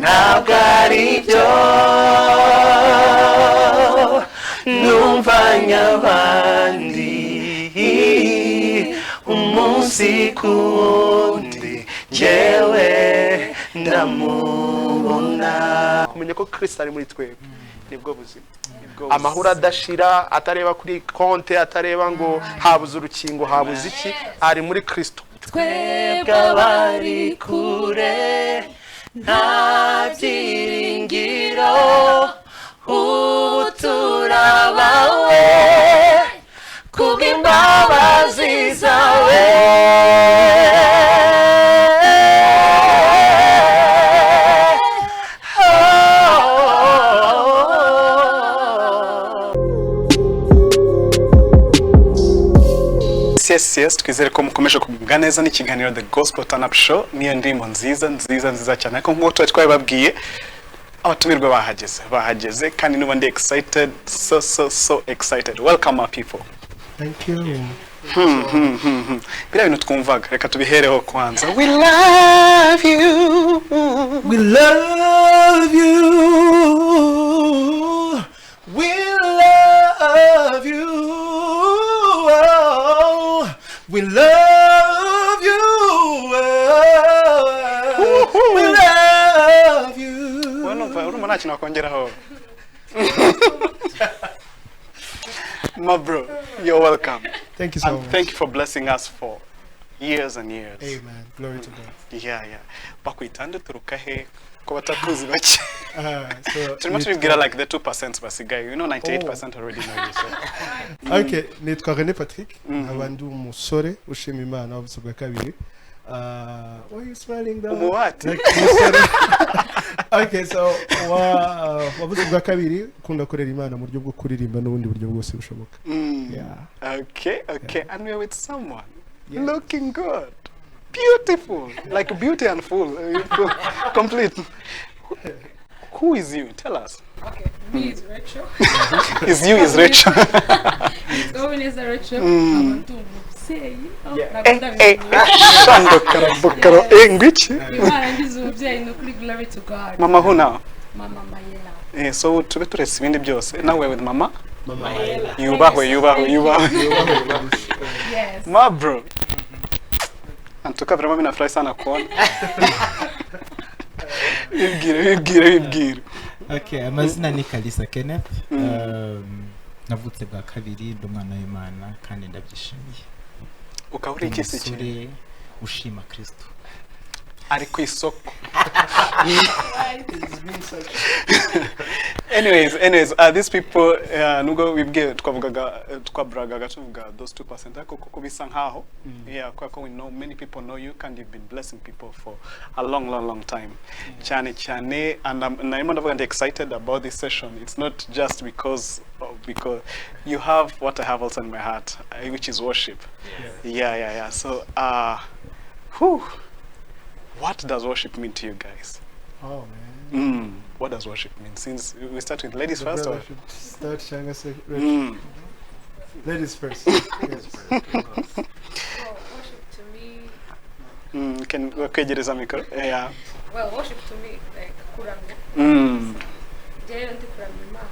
Ntabwo ari byo numvanye abandi umunsi ku wundi njyewe ndamubona. Kumenya ko Kristo ari muri twebwe nibwo buzima, amahoro adashira, atareba kuri konte, atareba ngo habuze urukingo, habuze iki, ari muri Kristo. Twebwe abari kure nta byiringiro, ubu turabawe kubw'imbabazi zawe. Yes, twizere ko mukomeje kugubwa neza n'ikiganiro The Gospel Turn Up Show. Niyo ndirimbo nziza nziza nziza cyane, ariko nk'uko tuba twabibabwiye, abatumirwa bahageze kandi nuba ndi excited, so so so excited. Welcome, our people. Thank you. Biriya bintu twumvaga, reka tubihereho kwanza. We love you. We love you. We love you. Oh, we love you. Oh, we love you. Wowe numva urumva nta kintu wakongeraho. My bro, you're welcome. Thank you so And much. thank you for blessing us for years and years. Amen. Glory to God. Yeah. Bakwita nde, uturuka he, ko batakuzi bake? So Turimo tubibwira like the 2% basigaye. 98% already know you, so. Okay, nitwa René Patrick, nkaba ndi umusore ushima Imana wavutse bwa kabiri. Why are you smiling though? Umuwati. Like, umusore. Okay, so wavutse bwa kabiri, ukunda korera Imana mu buryo bwo kuririmba n'ubundi buryo bwose bushoboka. Yeah. Okay. And we're with someone looking good, beautiful, like beauty and full, complete. Who is you? Tell us. Okay, me is Rachel. Is you is Rachel. Going is Rachel. Nkaba ndi umubyeyi. Oh, ntabwo Eh, ndabimenyera. Shando karabukaro. Eh, ngwiki. Imana ngize umubyeyi, ni ukuri, glory to God. Mama who now? Mama Mayela. Eh, so tube turetse ibindi byose. Now we're with Mama. Mayela. Yubahwe, yubahwe, yubahwe. Yes. Ma bro. Antuka vraiment mimi nafurahi sana kuona. Bibwire, bibwire, bibwire. Okay, amazina ni Kalisa Kenneth. Navutse bwa kabiri, ndi umwana w'Imana kandi ndabyishimiye. Ukaba uri iki se? Umusore ushima Kristo. Ari ku isoko. Anyways, these people, nubwo wibwiye twavugaga, twabragaga tuvuga those 2%, ariko kuko bisa nkaho, yeah, kubera ko we know many people know you and you've been blessing people for a long, long, long time cyane cyane. And narimo ndavuga ndi excited about this session. It's not just because you have what I have also in my heart, which is worship. Yeah. So whew, what does worship mean to you guys? Oh man. What does worship mean? Since we start with ladies The first, brother or should start, cyangwa se Rachel? Ladies first. Yes. Well, worship to me, Can kwegereza mikoro? Yeah. Well, worship to me, like kuramya. Njyewe ndi kuramya Imana,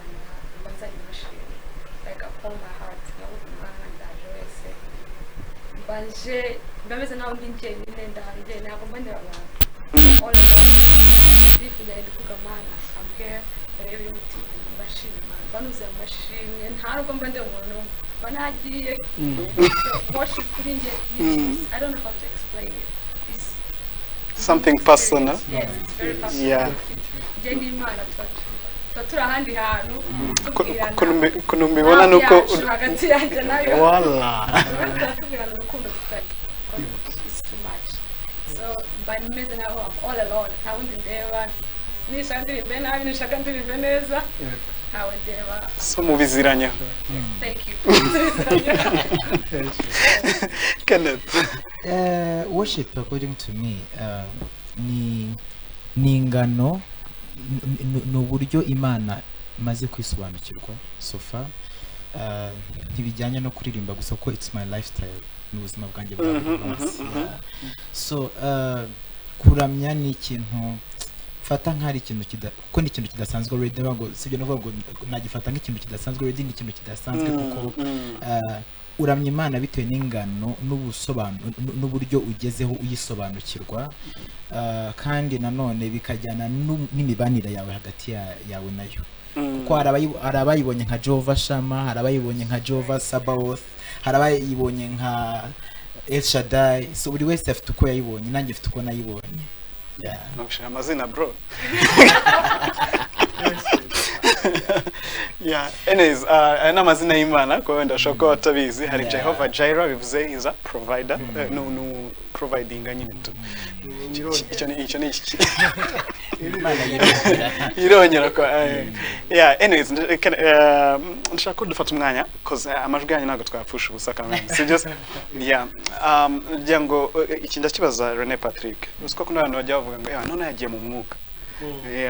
mba nzanye amashimwe. Like upon my heart, ndavuga Imana ndaje wese. Mba nje, mba meze nkaho ndi njyenyine, ndahari njyenyine, ntabwo mba ndeba abantu. All alone, ndifuza ndi kuvuga Mana, I'm here, reba umutima wanjye, mba nshima Imana, mba nuzuye amashimwe, nta nubwo mba ndeba umuntu n'umwe, mba nagiye. So worship kuri njye ni I don't know how to explain it. It's Something personal. Yes, it's very personal. Njye n'Imana tuba turi ahandi hantu, tubwirana Ukuntu mbibona nuko yacu hagati yanjye nayo. Wala. Tuba tubwirana urukundo dufitanye. It's too much. So mba meze nkaho I'm all alone, nta wundi ndeba, nishaka ndirimbe nabi, nishaka ndirimbe neza, ntawe ndeba. So mubiziranyeho. Yes, thank you. Kenneth. Worship according to me, ni ingano, ni uburyo Imana imaze kwisobanukirwa so far. Ntibijyanye no kuririmba gusa, kuko it's my lifestyle, ni ubuzima bwanjye bwa buri munsi. Yeah. So kuramya ni ikintu Fata nk'ari ikintu kuko ni ikintu kidasanzwe already, ngo sibyo, no ngo nagifata nk'ikintu kidasanzwe already, ni ikintu kidasanzwe kuko uramya Imana bitewe n'ingano n'ubusobanuro n'uburyo ugezeho uyisobanukirwa, kandi nanone bikajyana n'imibanire yawe hagati yawe nayo, kuko hari abayibonye nka Jehovah Shammah, hari abayibonye nka Jehovah Sabaoth, hari abayibonye nka El Shaddai. So buri wese afite uko yayibonye, nanjye mfite uko nayibonye. Yeah. Nagushira amazina, bro. Yeah, anyways, aya ni amazina y'Imana kuba wenda bashobora kuba batabizi. Hari Jehovah Jireh, bivuze is a provider, no providing nyine tu. Icyo ni iki? Imana yirongera. Irongera ko yeah. Anyways, ndashaka ko dufata umwanya, 'cause amajwi yanyu ntabwo twapfusha ubusa kamwe, sibyo? Yeah, ngira ngo iki ndakibaza René Patrick. Uzi ko kuno abantu bajya bavuga ngo: "None yagiye mu mwuka."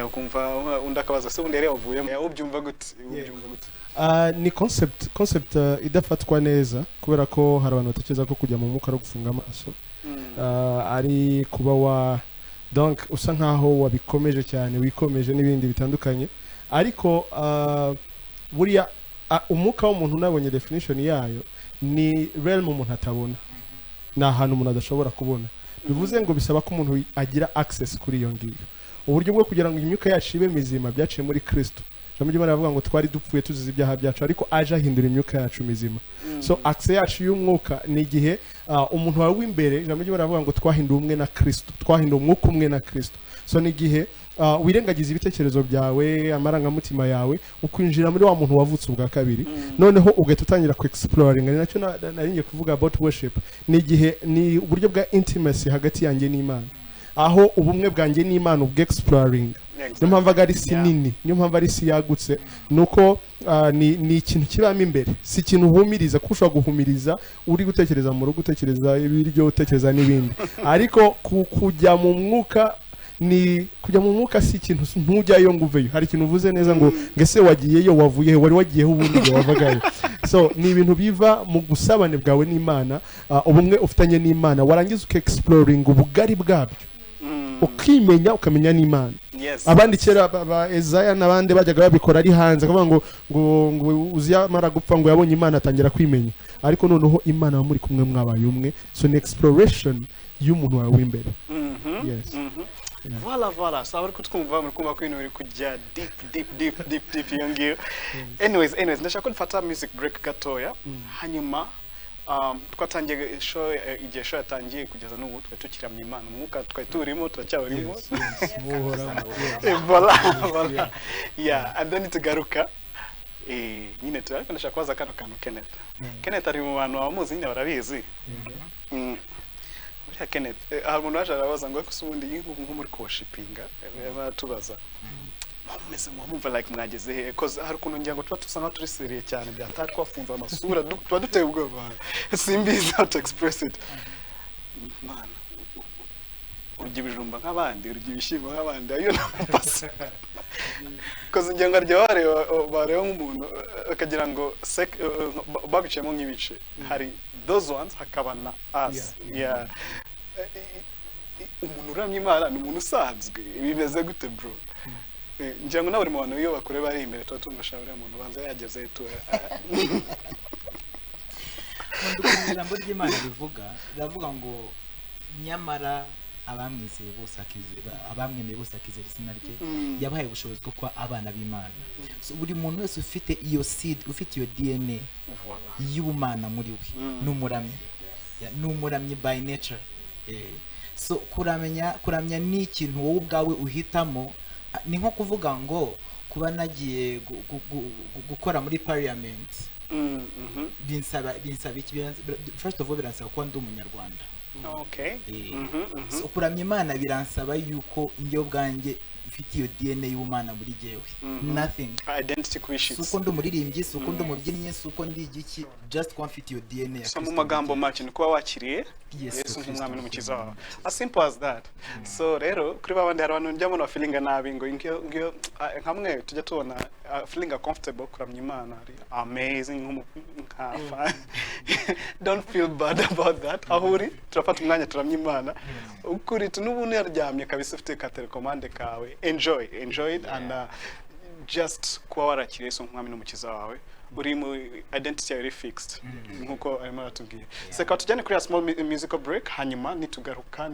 Ukumva undi akabaza: "Se ubundi yari yavuyemo?" Ubyumva gute? Ubyumva gute? Ni concept idafatwa neza, kubera ko hari abantu batekereza ko kujya mu mwuka ari gufunga amaso, ari kuba wa donc usa nkaho wabikomeje cyane, wikomeje n'ibindi bitandukanye. Ariko buriya umwuka w'umuntu, unabonye definition yayo, ni realm umuntu atabona, ni ahantu umuntu adashobora kubona. Bivuze ngo bisaba ko umuntu agira access kuri iyo ngiyo. Uburyo bwo kugira ngo imyuka yacu ibe mizima byaciye muri Kristo. Ijambo ry'Imana rivuga ngo twari dupfuye tuzize ibyaha byacu, ariko aje ahindura imyuka yacu mizima. So access yacu y'umwuka ni igihe umuntu wawe w'imbere, ijambo ry'Imana rivuga ngo twahinduwe umwe na Kristo, twahinduwe umwuka umwe na Kristo. So ni igihe wirengagiza ibitekerezo byawe, amarangamutima yawe, ukwinjira muri wa muntu wavutse ubwa kabiri, noneho ugahita utangira ku exploring. Ni nacyo nari ngiye kuvuga about worship. Ni igihe, ni uburyo bwa intimacy hagati yanjye n'Imana, aho ubumwe bwanjye n'Imana ubwo exploring. Niyo mpamvu ari isi nini, niyo mpamvu ari isi yagutse, ni uko ni ikintu kibamo imbere, si ikintu uhumiriza, kuko ushobora guhumiriza uri gutekereza mu rugo, utekereza ibiryo, utekereza n'ibindi. Ariko kujya mu mwuka, ni kujya mu mwuka, si ikintu ntujyayo ngo uveyo. Hari ikintu uvuze neza ngo ese wagiyeyo, wavuye he, wari wagiyeho ubundi igihe wavagayo? So ni ibintu biva mu busabane bwawe n'Imana, ubumwe ufitanye n'Imana, warangiza uka exploring ubugari bwabyo, ukimenya, ukamenya n'Imana. Abandi kera ba Ezaya n'abandi bajyaga babikora ari hanze, akavuga ngo Uziya amara gupfa ngo yabonye Imana atangira kwimenya. Ariko noneho Imana muri kumwe, mwabaye umwe. So ni exploration y'umuntu wawe w'imbere. Yes. Yeah. Voilà, voilà. So abari kutwumva, muri kumva ko ibintu biri kujya deep, deep, deep, deep, deep iyo ngiyo. Anyways, ndashaka ko dufata music break gatoya, hanyuma twatangiye show, igihe show yatangiye kugeza n'ubu twari tukiramya Imana. Umwuka twari turimo, turacyawurimo. Muhoramo. Voilà, voilà. Yeah, and then tugaruka nyine tu, ariko ndashaka kubaza kano kantu Kenneth. Kenneth ari mu bantu bamuzi nyine, barabizi. Buriya Kenneth, hari umuntu waje arabaza ngo: "Ariko se ubundi iyo nko muri worshipinga?" Baratubaza mumeze mwumva like mwageze he? 'Cause hari ukuntu ngira ngo tuba dusa nkaho turi sérieux cyane, byatari twafunze amasura, tuba duteye ubwoba, simbizi how to express it. Man, urya ibijumba nk'abandi, urya ibishyimbo nk'abandi, ayo namupasa. 'Cause ngira ngo arya bareba nk'umuntu bakagira ngo babiciyemo nk'ibice, hari those ones, hakaba na us. Yeah. Umuntu uramya Imana ni umuntu usanzwe, bimeze gute, bro? Ngira ngo nawe uri mu bantu iyo bakureba ari imbere tuba tumva uriya muntu banza yageze tu. Nkunda ukuntu ijambo ry'Imana rivuga, riravuga ngo nyamara abamwizeye bose, abamwemeye bose akizera izina rye, yabahaye ubushobozi bwo kuba abana b'Imana. So buri muntu wese ufite iyo seed, ufite iyo DNA Voilà. y'ubumana muri we, ni umuramyi. Yeah, ni umuramyi by nature. So kuramya ni ikintu wowe ubwawe uhitamo. Ni nko kuvuga ngo kuba nagiye gukora muri parliament binsaba iki? First of all, biransaba kuba ndi Umunyarwanda. So kuramya Imana biransaba yuko njye ubwanjye mfite iyo DNA y'ubumana muri jyewe. Nothing Identity si kubishitse. uko ndi umuririmbyi, si uko ndi umubyinnyi, si uko ndi igiki, just kuba mfite iyo DNA ya So mu Kristo magambo muri make ni kuba wakiriye jyewe. Yesu Yesu Kristo nk'umwami n'umukiza wawe, as simple as that. So rero kuri babandi, hari abantu njya mbona feelinga nabi ngo ngiyo nkamwe tujya tubona feelinga comfortable kuramya Imana ari amazing nka don't feel bad about that. Aho uri turafata Turafata umwanya turamya Imana. Ukuri n'ubundi yaryamye kabisa, ufite ka telecommande kawe, enjoy, enjoy it. And just kuba warakiriye Yesu nk'umwami n'umukiza wawe, uri mu identity yawe iri fixed nkuko arimo aratubwira. So reka tujyane kuri ya small musical break, hanyuma nitugaruka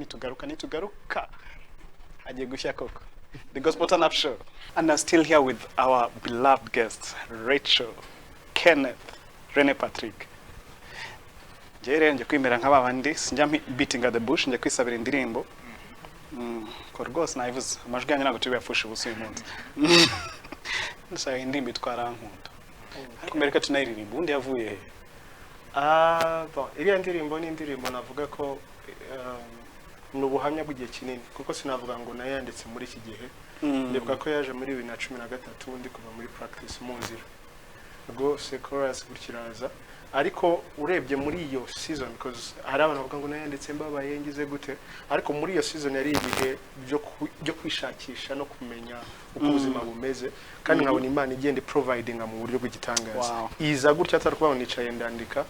hagiye gushya koko. The Gospel Turn Up Show, and I'm still here with our beloved guests, Rachel, Kenneth, Rene Patrick. Njyewe rero njya kwimera nka babandi, sinjya beating at the bush, njya kwisabira indirimbo. Ko rwose nabivuze, amajwi yanyu ntabwo turi buyapfushe ubusa uyu munsi. Ndashaka indirimbo itwara Nkunda, ariko mbere ko tunayiririmba, ubundi yavuye he? Ah, bon, iriya ndirimbo ni indirimbo navuga ko ni ubuhamya bw'igihe kinini, kuko sinavuga ngo nayanditse muri iki gihe. Ndibuka ko yaje muri 2013, ndi kuva muri practice mu nzira rwose, chorus gutya iraza. Ariko urebye muri iyo season, because hari abantu bavuga ngo nayanditse mbabaye, ngize gute, ariko muri iyo season yari ibihe byo kwishakisha no kumenya uko ubuzima bumeze, kandi nkabona Imana igenda providinga mu buryo bw'igitangaza. Iza gutya, atari kuvuga ngo nicaye ndandika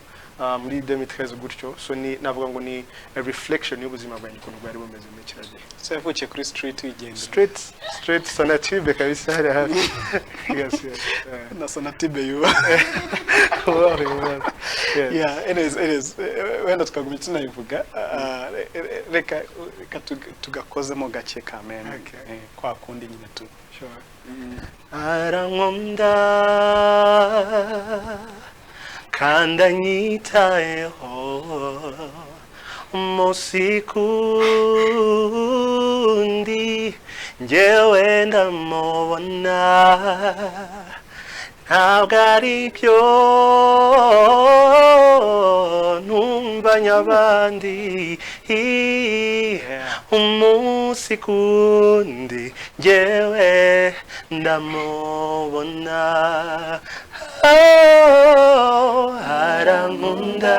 muri 2013 gutyo. So ni navuga ngo ni a reflection y'ubuzima bwanjye ukuntu bwari bumeze muri kiriya gihe. So yavukiye kuri street wigendera? Straight, straight Sonatube kabisa, hariya hafi. Yes. Na Sonatube yuba. Yes. Yeah, anyways, wenda tukagumya tunayivuga. Reka tugakozemo gake kamene. Okay. Kwa kundi nyine tu. Sure. Arankunda kandi anyitayeho umunsi kundi, njyewe ndamubona, ntabwo ari byo ntumvanye abandi. Umunsi kundi njyewe ndamubona. Oh, arankunda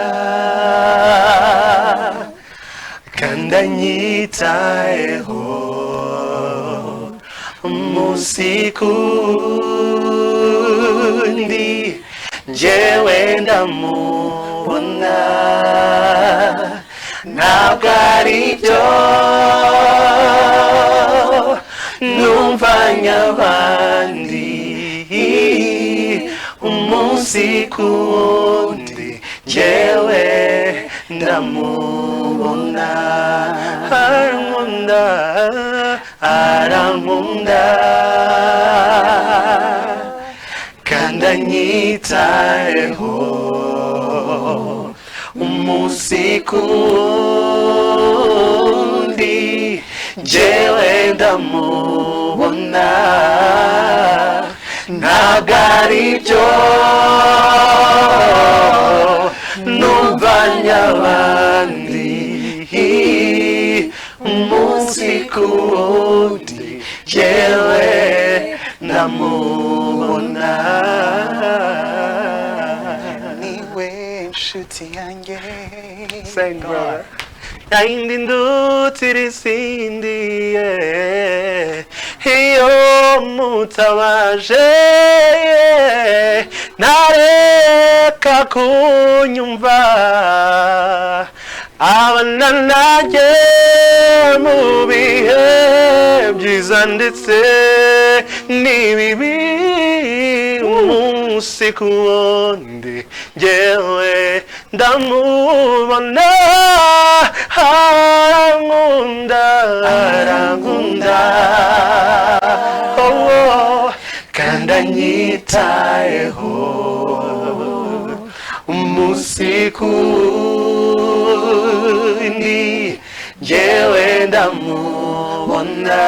kandi anyitayeho umunsi kundi, njyewe ndamubona, ntabwo ari byo numvanye abandi. Umunsi kundi njyewe ndamubona. Arankunda, arankunda kandi anyitayeho umunsi kundi, njyewe ndamubona, ntabwo ari byo numvanye abandi. Umunsi kundi njyewe ndamubona. Niwe nshuti yanjye. Sing, brother. Yayindi ndutira izindi, yeah. Iyo mutabaje, yeah, ntareka kunyumva, abana nanjye mu bihe byiza ndetse n'ibibi, umunsi ku wundi njyewe ndamubona. Arankunda, arankunda, oh, kandi anyitayeho umunsi ku wundi, njyewe ndamubona,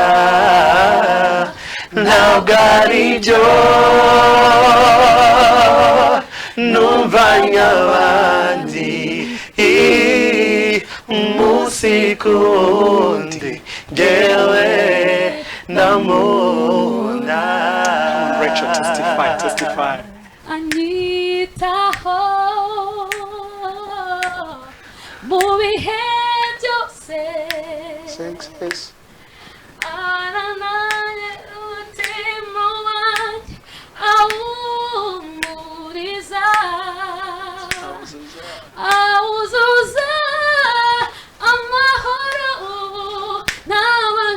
ntabwo ari byo numvanye abandi. Umunsi ku wundi njyewe ndamubona. Rachel, testify, testify. Anyitaho mu bihe byose. Sing, sis. Arananye umutima wanjye awumuriza, awuzuza.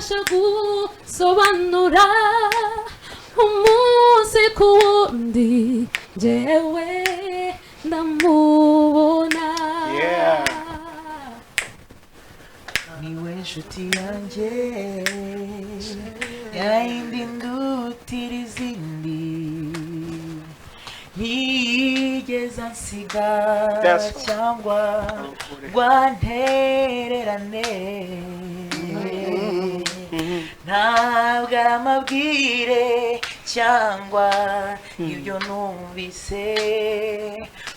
Ntabasha gusobanura umunsi ku wundi njyewe ndamubona. Yeah. Niwe nshuti yanjye yayindi ndutira izindi, ntiyigeze ansiga Yes. cyangwa ngo antererane. Ntabwo ari amabwire cyangwa ibyo numvise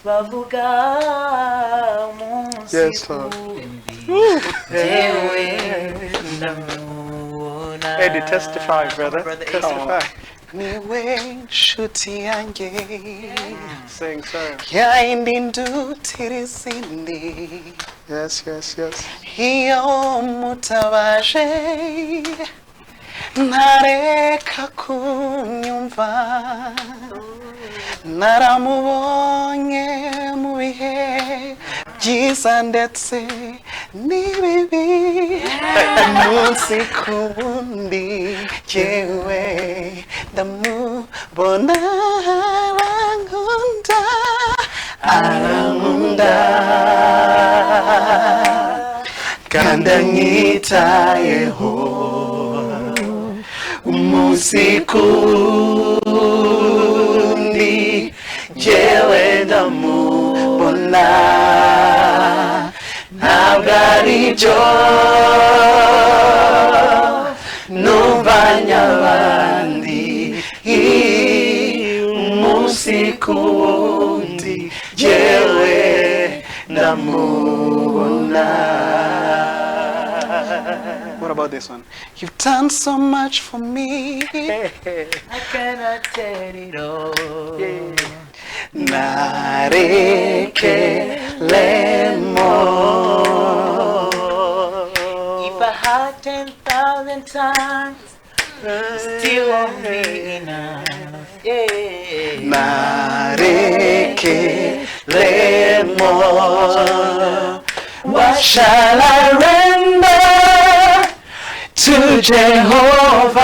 bavuga umunsi Yes, Lord. ku wundi njyewe ndamubona. Eddie, testify, brother. Brother Eddie. Testify. Niwe nshuti yanjye Sing, sir. yayindi ndutira izindi. Yes. Iyo mutabaje ntareka kunyumva, naramubonye mu bihe byiza ndetse n'ibibi, umunsi ku wundi jyewe ndamubona. Arankunda, arankunda kandi anyitayeho umunsi ku wundi jyewe ndamubona. Ntabwo ari byo numvanye abandi, umunsi ku wundi jyewe ndamubona. What about this one? You've done so much for me. I cannot tell it all. Narekelemo. If I had 10,000 times, still won't be enough. Yeah. Narekelemo. What shall I render to Jehovah?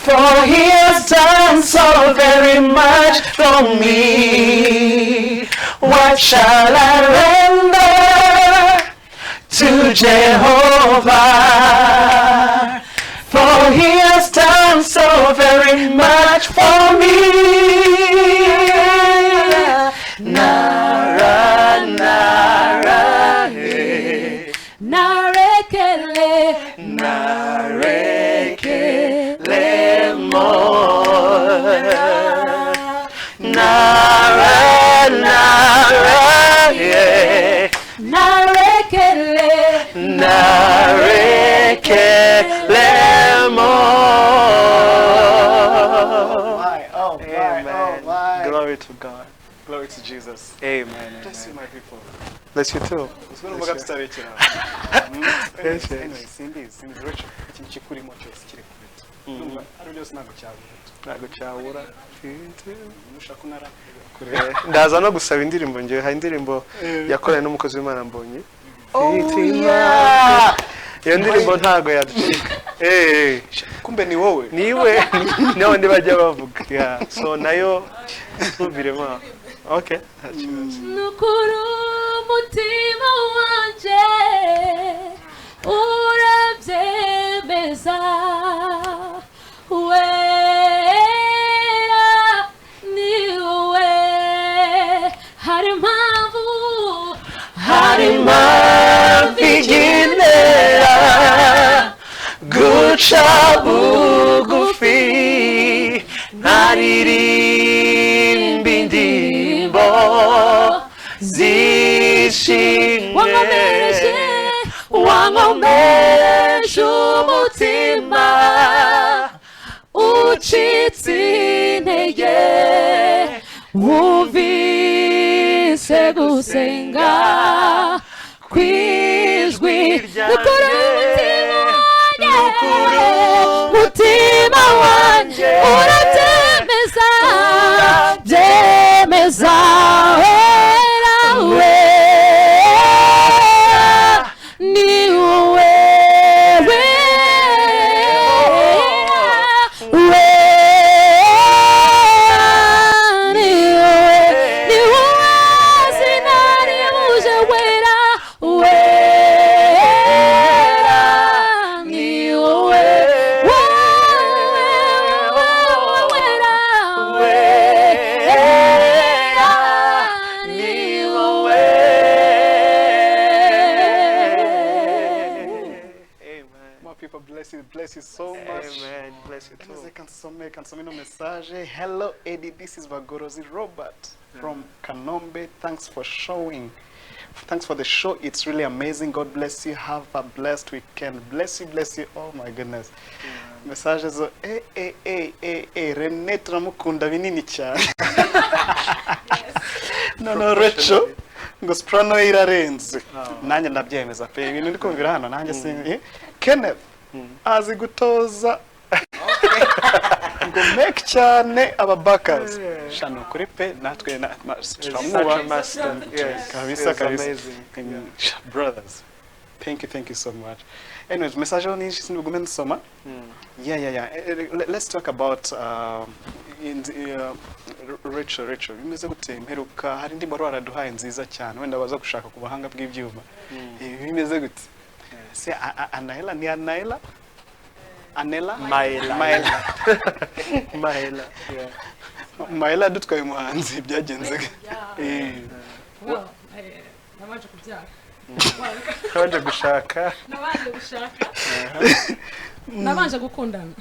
For he has done so very much for me. What shall I render to Jehovah? For he has done so very much for me. Nara, nara, eh. Narekele. Narekelemo. Nara, nara, yeah. Narekele. Narekelemo. My, oh my, Amen. oh my. Glory to God. Glory to Jesus. Amen. Bless you, my people. Bless you too. Uziko tutarekera. Yes, yes. Anyway, simbizi Rachel, ikintu kikurimo cyose kiri kure. Ndumva ari byose ntabwo cyabura. Ntabwo cyabura. Nushaka unara kure. Ndaza no gusaba indirimbo ngewe, hari indirimbo yakoranye n'umukozi w'Imana Mbonyi. Oh, yeah. Iyo ndirimbo ntabwo yaducika. Eh, Kumbe ni wowe. niwe niwe bajya bavuga. Yeah. So nayo tumviremo aho. Okay. Nta kibazo. Nukuri umutima wanje urabyemeza, wera ni wowe. Hari impamvu, Hari impamvu igenera guca bugufi, nkaririmba indirimbo zishimye. Wankomeje, wankomeje umutima ucitse intege, wumvise gusenga kw'ijwi. Nukuri umutima wanjye, umutima wanjye urabyemeza, byemeza, wera wera ni wowe, Bless you, bless you so much. Amen. Bless you too. Maze kansome ino message. Hello Eddie, this is Bagorozi Robert from Kanombe. Thanks for showing. Thanks for the show. It's really amazing. God bless you. Have a blessed weekend. Bless you, bless you. Oh my goodness. Message zo Rene turamukunda binini cyane. No Rachel ngo soprano irarenze. Nanjye ndabyemeza pe, ibintu ndi kumvira hano nanjye si Kenneth azi gutoza ngo make cyane aba backers. Shano kuri pe natwe Such a master. Yes. Kabisa It's kabisa. amazing. Brothers, thank you so much. Anyways, message ni sinigume nsoma. Yeah. Let's talk about Rachel. Bimeze gute imperuka hari indirimbo waraduhaye nziza cyane wenda baza gushaka ku buhanga bw'ibyuma. Bimeze gute? Se Anaela ni Anaela? Anela? Maela. Maela. Maela. Yeah. Maela dutwaye umuhanzi byagenze. Well, nabanje kubyara. Nabanje gushaka. Nabanje gushaka. Nabanje gukundana.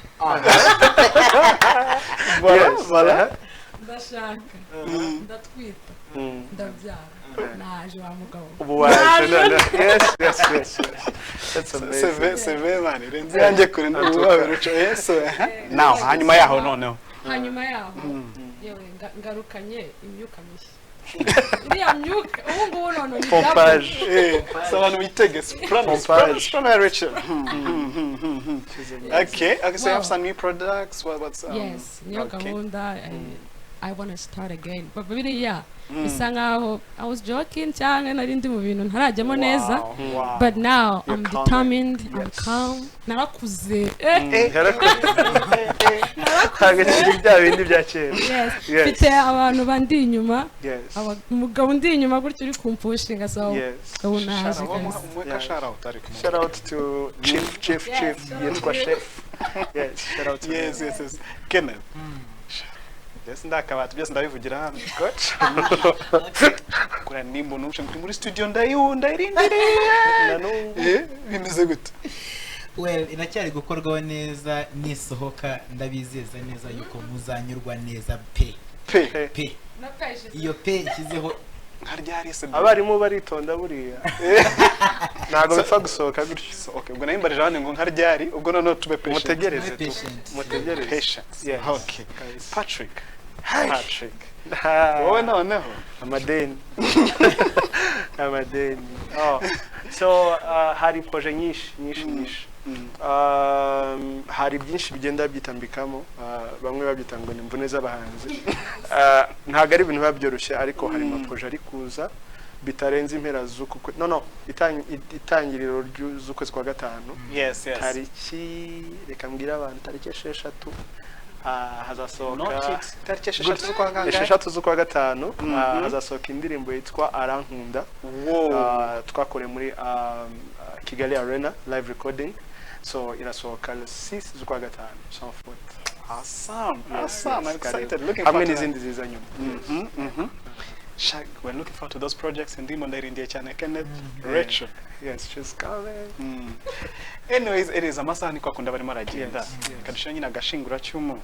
Voilà. Ndashaka. Ndatwita. Ndabyara. Naje wa mugabo. Ubu waje. Yes. That's amazing. C'est man. Irenze yanjye kure n'ubu Rachel. Yes. Now, hanyuma yaho noneho. Hanyuma yaho. Yewe ngarukanye imyuka mishya. Iriya myuka ubu ngubu none ni pompage. So abantu bitege soprano Rachel. Okay, so you have some new products. What's yes, niyo gahunda. I want to start again. But biriya bisa nkaho I was joking cyangwa nari ndi mu bintu ntarajyamo neza. But now I'm determined, I'm calm. Narakuze. Ntabwo bya bindi bya kera. Yes. Mfite abantu bandi inyuma. Umugabo undi inyuma gutyo uri kumpushinga so. Ubu naje kabisa. Shout out to Chief yitwa Chef. Yes, shout out to Yes. Kenneth. Yes, ndakabati byose ndabivugira hano. Coach. Kura nimbo nushe muri studio ndayirindiriye. Bimeze gute? Well, inacyari gukorwaho neza nisohoka ndabizeza neza yuko muzanyurwa neza pe. Pe. Iyo pe nshyizeho Abarimu baritonda buriya. Ntabwo bipfa gusohoka gutyo. Okay, ubwo nahimbarije abandi ngo nkaryari ubwo noneho tube patient. Mutegereze tu. Mutegereze. Patience. Yes. Okay. Patrick. Wowe noneho amadeni. Amadeni. Oh. So hari projet nyinshi. Hari byinshi bigenda byitambikamo, bamwe babyita ngo ni imvune z'abahanzi. Ntabwo ari ibintu biba byoroshye ariko hari amaprojet ari kuza bitarenze impera z'uku itangiriro z'ukwezi kwa gatanu. Yes. Tariki reka mbwira abantu tariki 6 hazasohoka tariki 6 z'ukwa kangahe? 6 z'ukwa gatanu hazasohoka indirimbo yitwa Arankunda. Twakoreye muri Kigali Arena live recording. So irasohoka 6 z'ukwa gatanu sans faute. Awesome. Awesome. I'm excited. Looking hamwe forward to n'izindi ziza nyuma. Shaq, we're looking forward to those projects. Ndimo ndairindiye cyane Kenneth. Rachel. Yes, she's coming. Anyways, it is amasaha niko akunda barimo aragenda. Kadusha nyine agashingura cyumu.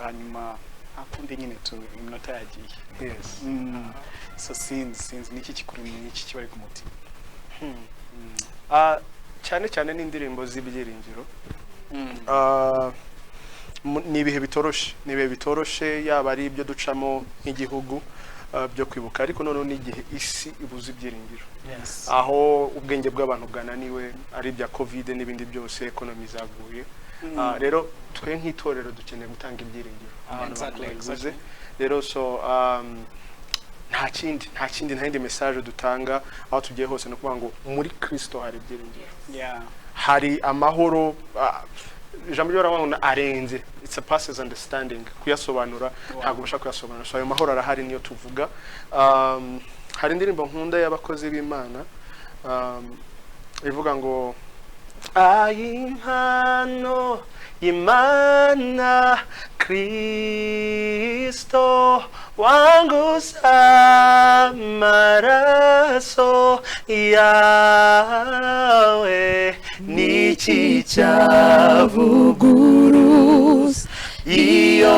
Hanyuma akundi nyine tu iminota yagiye. Yes. So since niki kikuri niki kibari ku mutima. Cyane cyane n'indirimbo z'ibyiringiro. Ni ibihe bitoroshe, ni ibihe bitoroshe yaba ari ibyo ducamo nk'igihugu byo kwibuka ariko noneho n'igihe isi ibuze ibyiringiro. Yes. Aho ubwenge bw'abantu bwananiwe ari ibya COVID n'ibindi byose economy zaguye. Rero twe nk'itorero dukeneye gutanga ibyiringiro. Exactly. Rero so nta kindi nta yindi message dutanga aho tugiye hose no kuvuga ngo muri Kristo hari ibyiringiro. Yeah. Hari amahoro ijambo ry'Imana arenze, it surpasses understanding, kuyasobanura ntabwo ubasha kuyasobanura. So ayo mahoro arahari niyo tuvuga. Hari indirimbo nkunda y'abakozi b'Imana ivuga ngo ayimpano Imana Kristo wanguza amaraso yawe ni Niki cyavuguruza iyo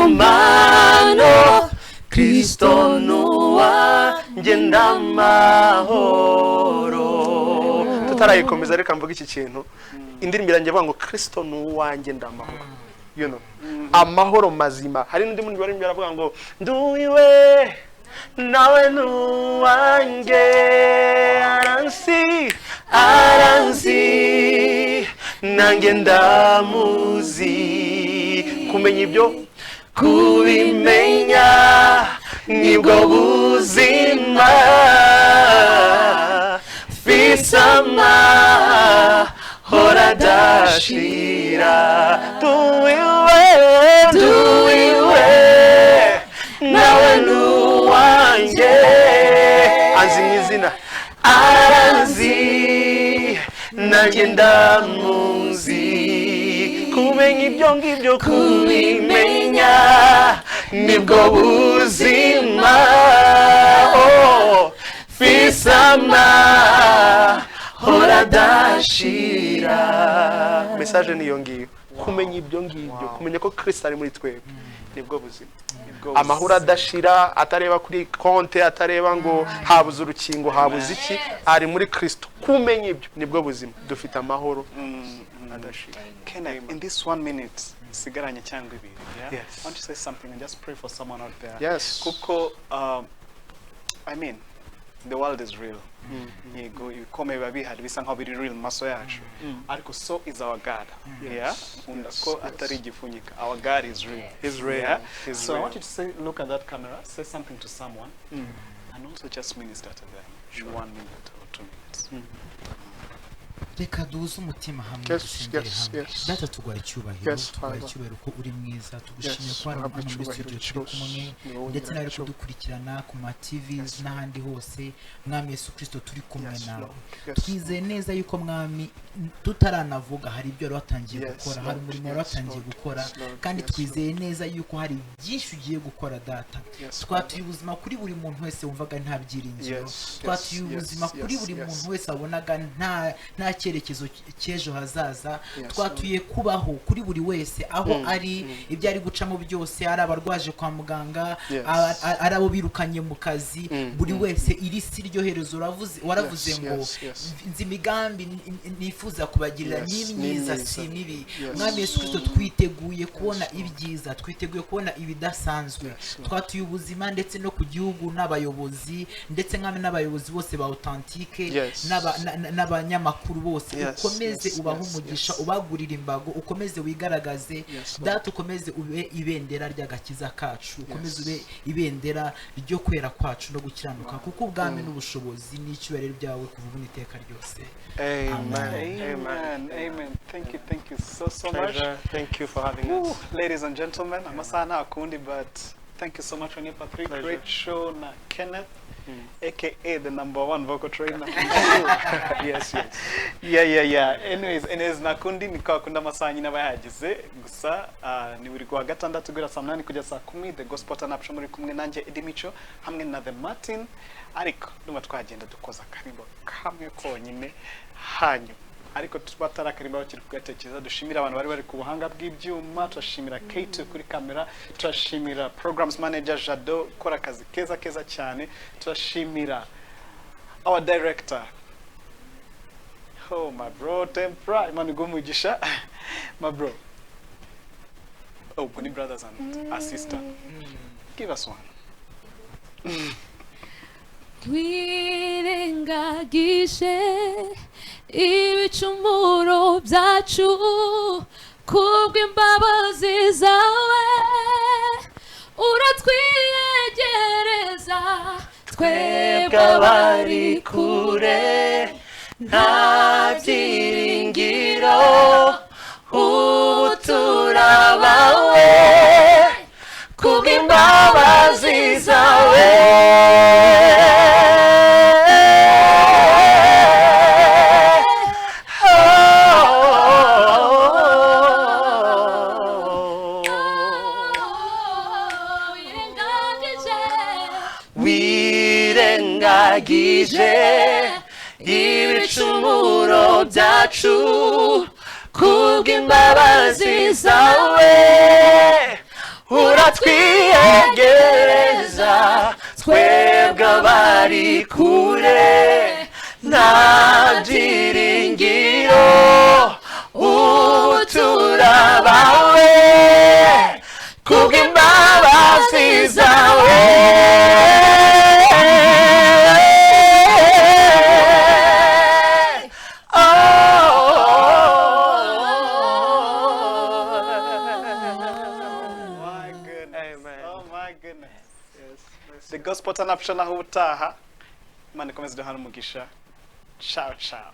mpano? Kristo nuwanjye ndamahoro. Tutarayikomeza, reka mvuge iki kintu. Indirimbo irangiye ivuga ngo Kristo nuwanjye ndamahoro, amahoro mazima. Hari n'undi muntu wari aravuga ngo nduwiwe nawe nuwanjye, aransi aranzi nanjye ndamuzi. Kumenya ibyo, kubimenya nibwo buzima, fisama horadashira. Duwiwe, duwiwe nawe nuwanjye, anzi mu izina, aranzi nanjye ndamuzi. Kumenya ibyo ngibyo, kubimenya nibwo buzima, oh, fisama horadashira. Message niyo ngiyo, kumenya ibyo ngibyo, kumenya ko Kristo ari muri twebwe nibwo buzima, amahoro adashira, atareba kuri konte, atareba ngo habuze urukingo, habuze iki, ari muri Kristo. Kumenya ibyo nibwo buzima, dufite amahoro adashira. Kenneth, in this 1 minute sigaranye cyangwa ibiri, yeah? Yes. I want to say something and just pray for someone out there. Yes. Kuko I mean, the world is real. Yego, ibikomeye biba bihari bisa nkaho biri real mu maso yacu, ariko so is our God. Yeah, nkunda ko atari igipfunyika. Our God is real. He's real. Yeah? He's So I real. want you to say, look at that camera, say something to someone, and also just minister to them in 1 minute or 2 minutes. Reka duhuze umutima hamwe, Yes, dusengere yes, hamwe. yes. Data, tuguha icyubahiro, Yes, tuguha Father. icyubahiro ko uri mwiza. Tugushimiye Yes, ko hari uhabwe hano muri icyubahiro studio turi cyose. kumwe, Ni wowe ndetse n'abari nyiracyo. kudukurikirana ku ma TVs Yes. n'ahandi hose. Mwami Yesu Kristo, turi kumwe Yes, nawe. Lord. Yes. Twizeye neza yuko Mwami, tutaranavuga hari ibyo wari watangiye Yes, gukora, hari Lord. umurimo wari Yes, watangiye Lord. gukora, Yes, Lord. kandi Yes, twizeye neza yuko hari byinshi ugiye gukora, Data. Yes, Twatuye ubuzima kuri buri muntu wese wumvaga nta byiringiro. Yes, yes, Twatuye yes, ubuzima kuri yes, buri yes. muntu wese wabonaga nta cyerekezo cy'ejo hazaza. Yes, Twatuye kubaho kuri buri wese aho ari, ibyo ari gucamo byose, ari abarwaje kwa muganga, Yes. ari abo birukanye mu kazi, buri wese. Iri si ryo herezo. Waravuze Yes, ngo yes, yes. nzi imigambi nifuza kubagirira, Yes, ni myiza ni myiza. si mibi. Yes. Mwami Yesu Kristo, twiteguye kubona ibyiza, twiteguye kubona ibidasanzwe. Yes, Lord. Twatuye ubuzima ndetse no ku gihugu n'abayobozi, ndetse mwami n'abayobozi bose ba authentique, Yes. n'abanyamakuru bose. Yes, Ukomeze yes, ubahe yes, umugisha, yes. ubagurire imbago, ukomeze wigaragaze. Yes, Lord. Data, ukomeze ube ibendera ry'agakiza kacu, ukomeze Yes. ube ibendera ryo kwera kwacu no gukiranuka, kuko ubwami n'ubushobozi n'icyubahiro byawe kuva ubu n'iteka ryose. Amen. Amen. Amen. Thank you. Thank you so, so much. Pleasure. Thank you for having Woo, us. ladies and gentlemen, amasaha nta kundi, but thank you so much, Rene Patrick. Pleasure. Great show na Kenneth, aka the #1 vocal trainer. Yes, yes. Yeah. Anyways, nakundi ni kwa kundi amasaha nyine aba yahageze gusa. Ni buri kuwa gatandatu guhera saa 8 kugeza saa 10, The Gospel Turn Up Show, muri kumwe nanjye Eddie Mico hamwe na The Martin. Ariko ndumva twagenda dukoza akarimbo kamwe konyine hanyuma, ariko tuba atari akarimbo bakiri kugatekereza. Dushimira abantu bari bari ku buhanga bw'ibyuma, turashimira Kate kuri kamera, turashimira programs manager Jado ukora akazi keza keza cyane, turashimira our director. Oh, my bro, Tempra, Imana iguhe umugisha. My bro. Oh, Kuni brothers and a sister. Give us one. Twirengagije ibicumuro byacu, kubw'imbabazi zawe uratwiyegereza, twebwe abari kure nta byiringiro, ubu turabawe kubw'imbabazi zawe. Wirengagije wirengagije ibicumuro byacu. Wacu, kubw'imbabazi zawe uratwiyegereza, twebwe abari kure nta byiringiro, ubu turabawe kubw'imbabazi zawe. Oh. My goodness. Amen. Oh my goodness. The Gospel Turn Up Show, naho ubutaha. Imana ikomeze iduhane umugisha. Ciao ciao.